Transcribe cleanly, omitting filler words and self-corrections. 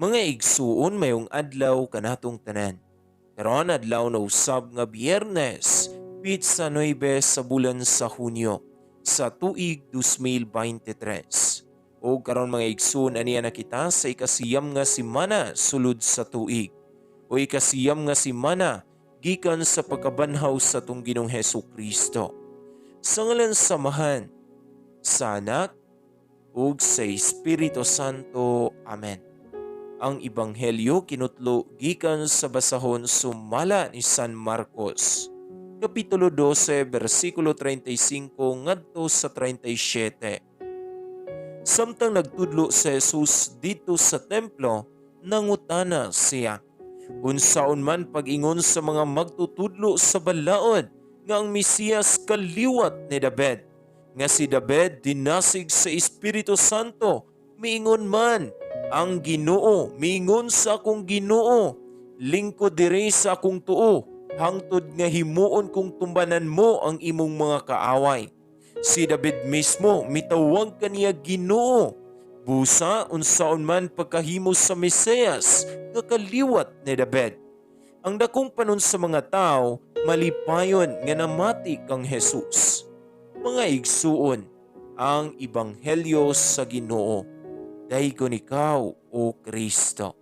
Mga igsuon, mayong adlaw kanatong tanan. Karon adlaw na usab nga Biyernes, pitsa 9 sa bulan sa Hunyo sa tuig 2023. O karon, mga igsuon, aniya na kita sa 9 nga semana sulod sa tuig. O 9 nga semana gikan sa pagkabanhaw sa atong Ginoong Hesu Kristo. Sa ngalan sa Amahan, sa Anak, ug sa Espiritu Santo. Amen. Ang Ebanghelyo kinutlo gikan sa basahon sumala ni San Marcos. Kapitulo 12, bersikulo 35 ngadto sa 37. Samtang nagtudlo si Jesus didto sa templo, nangutana siya, "Unsaon man pag-ingon sa mga magtutudlo sa balaod nga ang Mesiyas kaliwat ni David? Nga si David, dinasig sa Espiritu Santo, miingon man, 'Ang Ginoo miingon sa akong Ginoo, lingkod diri sa akong tuo hangtod nga himuon kong tumbanan mo ang imong mga kaaway.' Si David mismo mitawag kaniya Ginoo. Busa unsaon man pagkahimo sa Mesiyas nga kaliwat ni David?" Ang dakong panon sa mga tao malipayon nga namati kang Jesus. Mga igsuon, ang Ebanghelyo sa Ginoo. Daygon ikaw, O Kristo.